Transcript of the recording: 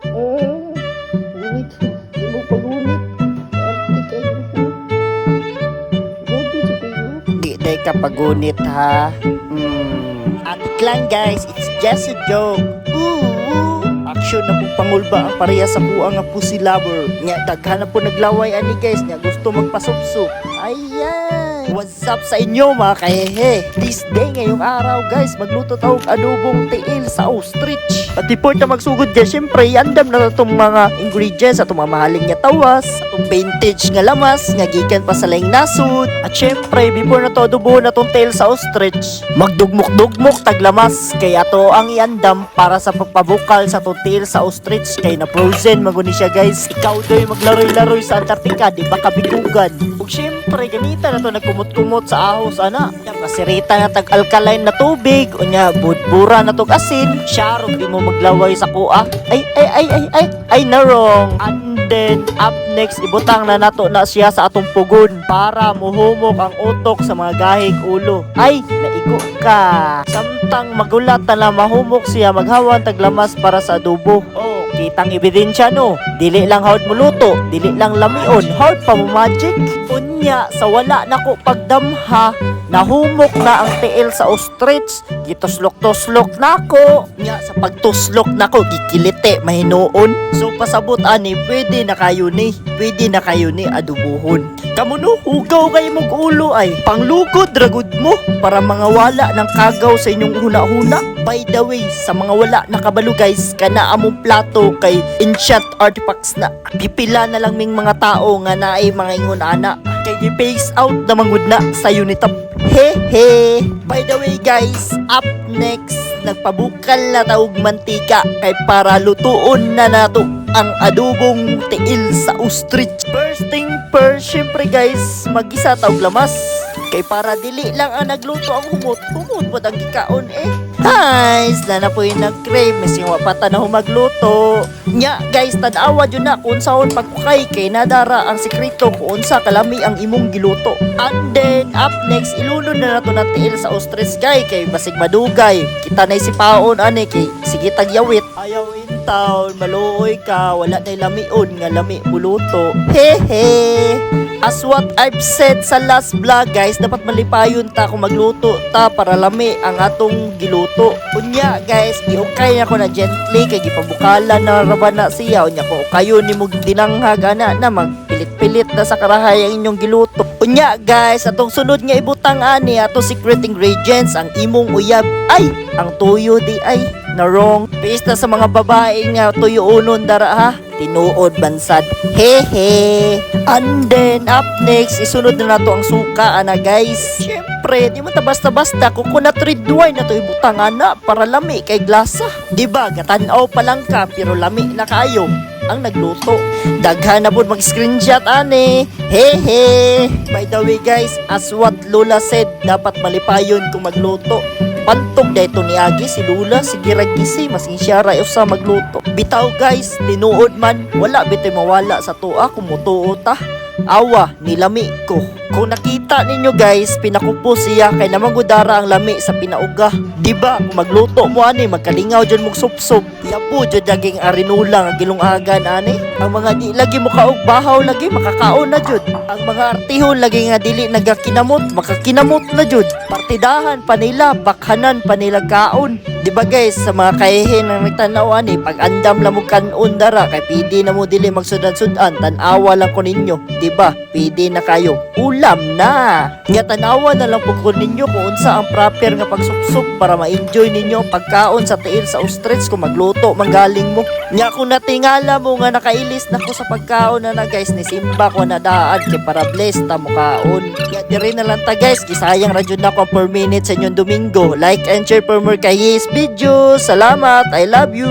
Ah, gunit. Di mo pagunit. Arte kayo. Grabe jud kayo. Di day ka pagunit ha. Atik lang, guys, it's just a joke. Ooh. Action na po pangulba ang pareha sa kuha nga pussy lover. Nya daghan na po naglaway ani, guys, nya gusto magpasupsup. Ayan. What's up sa inyo, mga kahehe? This day, ngayong araw, guys, magluto tawag adobong tiil sa ostrich. At before ta magsugod, guys, syempre andam na itong mga ingredients, atong mga mahalin nga tawas, atong vintage nga lamas, nga gikan pa sa laing nasud. At syempre, before na to adobo na tong tiil sa ostrich, magdugmok-dugmok taglamas kay ato ang iandam para sa pagpabukal sa atong tiil sa ostrich kay na frozen maguni siya, guys. Ikaw doy maglaroy-laroy sa Antarctica, di ba kabigugan? Ug syempre, gamita na to nagkumot-kumot sa ahos ana. Pasirita na tag alkaline na tubig, unya budbura na tog asin. Siya di mo maglaway sa kuha. Ay ay ay ay ay ay, na wrong. And then up next, ibutang na nato na siya sa atong pugon para muhumok ang utok sa mga gahig ulo. Ay, naigo ka. Samtang magulat na lang mahumok siya, maghawan taglamas para sa adobo. Oh, kitang ebidensya, no. Dili lang hawd mo luto, dili lang lamion, hawd pa mo magic. Unya sa wala nako pagdamha, nahumok na ang tiil sa ostrich. Gituslok-tuslok nako. Nya sa pagtuslok nako, gikiliti mahinuon. So pasabot ani, pwede na kayo ni, pwede na kayo ni adubuhon. Kamo no, hugaw kay mong ulo ay. Panglugod ragud mo para mga wala ng kagaw sa inyong huna-huna. By the way, sa mga wala nakabalo, guys, kana among plato kay ancient artifacts na. Pipila na lang ming mga tao nga naay mga ingon ana. Kay gi-phase out na mangud na sa Unitop. Hehe. By the way, guys, up next, nagpabukal na taog mantika kay para lutuon na nato ang adobong tiil sa ostrich. First thing first, syempre, guys, magisa taog lamas. Kay para dili lang ang nagluto ang humot, humot pod ang gikaon eh. Hi, sila na po yung nag-crave, mesing wa pa ta na humagluto. Nya, guys, tan-awa jud na kung unsaon pagkukay kay nadara ang sekreto kung unsa kalami ang imong giluto. And then, up next, ilunod na nato na tiil sa ostrich, guys, kay basig madugay. Kita na si paon ani kay sige tagyawit. Ayaw in town, maluoy ka, wala na lamion nga lami muluto. Hehe. As what I've said sa last vlog, guys, dapat malipayon ta kung magluto ta para lami ang atong giluto. Unya, guys, giukay na ko na gently kay gipabukalan na raba na siya. Unya ko kayo ni mo dinanghag ana na magpilit-pilit na sa karahay ang inyong giluto. Unya, guys, atong sunod nga ibutang ani ato secret ingredients, ang imong uyab. Ay, ang tuyo di ay na wrong. Pista sa mga babae nga tuyo unon dara ha. Tinuod bansad. Hehe. And then, up next, isunod na nato ang suka, ana, guys. Siyempre, di mo ta basta-basta, coconut red wine na to ibutang ana para lami kay glasa. Di ba, gatanaw pa lang ka, pero lami na kayo ang nagluto. Daghan na po mag-screenshot ani. Hehe. By the way, guys, as what Lola said, dapat malipayon kung magluto. Pantog dahito ni Agi si Lula, sige ra gisi masing siya ra usa magluto. Bitaw, guys, tinuod man, wala bitoy mawala sa tuwa kung mutuo ta. Awa, nilami ko. Kung nakita ninyo, guys, pinakupo siya kay namangudara ang lami sa pinauga. Di ba, kung magluto mo ani, magkalingaw dyan mong supsup. Yapo dyan daging arinula nga gilungagan ani. Ang mga di lagi mo kaog bahaw lagi, makakaon na jud. Ang mga artihon lagi nga dili nagakinamot, makakinamot na jud. Partidahan pa nila, bakhanan pa nila kaon. Di ba, guys, sa mga kahihin ng nagtanaw ani, pag andam lang mo kanon dara, kay pidi na mo dili magsudan-sudan, tanawa lang ko ninyo. Di ba? Pidi na kayo. Ulam na. Nga tanawa na lang po ko ninyo kung unsa ang proper nga pagsupsup para ma-enjoy ninyo ang pagkaon sa tiil sa ostrich kung magluto manggaling mo. Nya kung natingala mo nga nakailis na ko sa pagkaon na na, guys, ni simba ko na daan kay para bless ta mo kaon. Nya diri na lang ta, guys, gisayang ra jud nako ang 4 minutes sa inyong Domingo. Like and share for more kay his videos. Salamat. I love you.